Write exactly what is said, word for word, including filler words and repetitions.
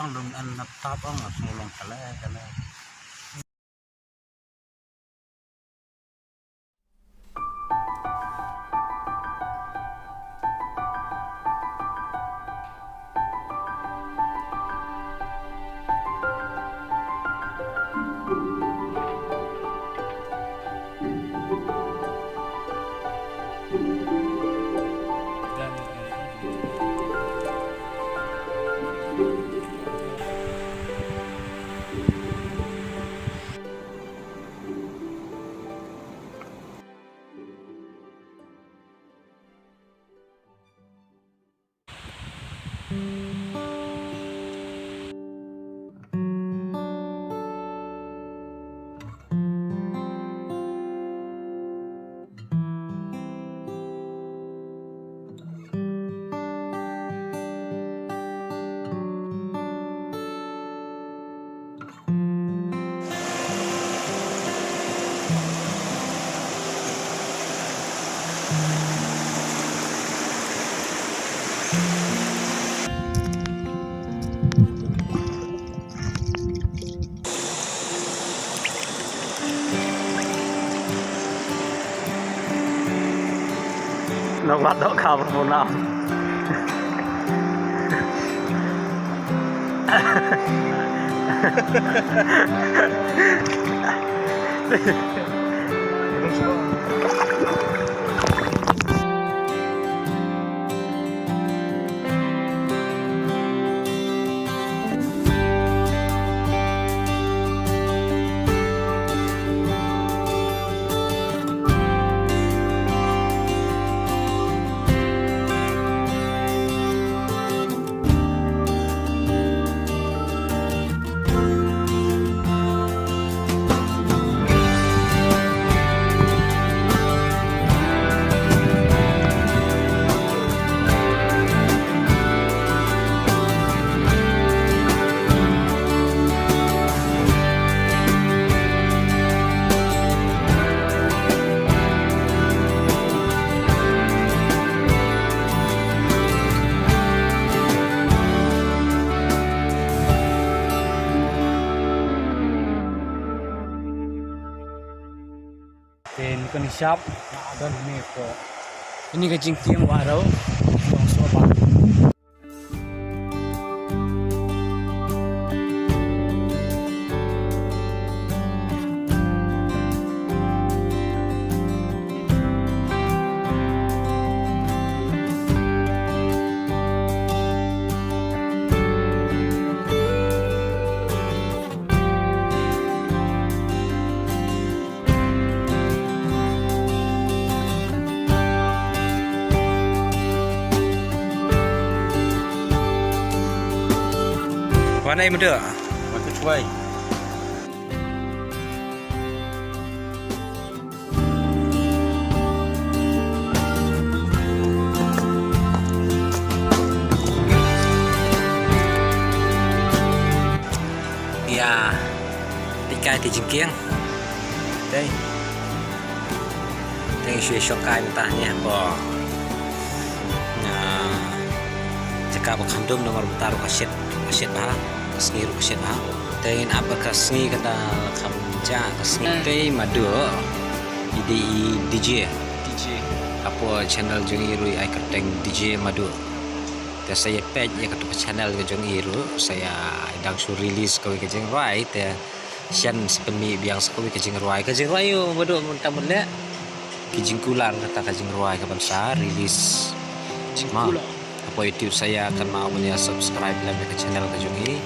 Lum an nap tap ang, sngewlong kale kale. Nang wat dok ka ba pun am. Te ni kon hisap na don ni ko. Ini ka jingkieng wa rau. Long so ba. Wan ai mede. Wan tu cuai. Ïa, te kai te jingkieng. Te. Te shu shong kai mynta ne, bo. Nga jaka ba khandum namar mynta ruh ka shit, ka shit bha, ka sngi ruh ka shit bha. Te ngin ap ka sngi kata kham ja ka sngi. Te Madu. I dei i D J. D J. Hapoh channel jong i ruh i ai kyrteng D J Madu. Te sa ïa peit ïa katu ka channel ka jong i ruh, sa ïa dang shu release kawei ka jingrwai, te shen sa pynmih biang sa kawei ka jingrwai, ka jingrwai ïa u Madu mynta mynleh. Ki jingkular kata ka jingrwai ka ban sa release. Jingkular. Hapoh YouTube sa ïa kynmaw ban ïa subscribe lem ïa ka channel ka jong i.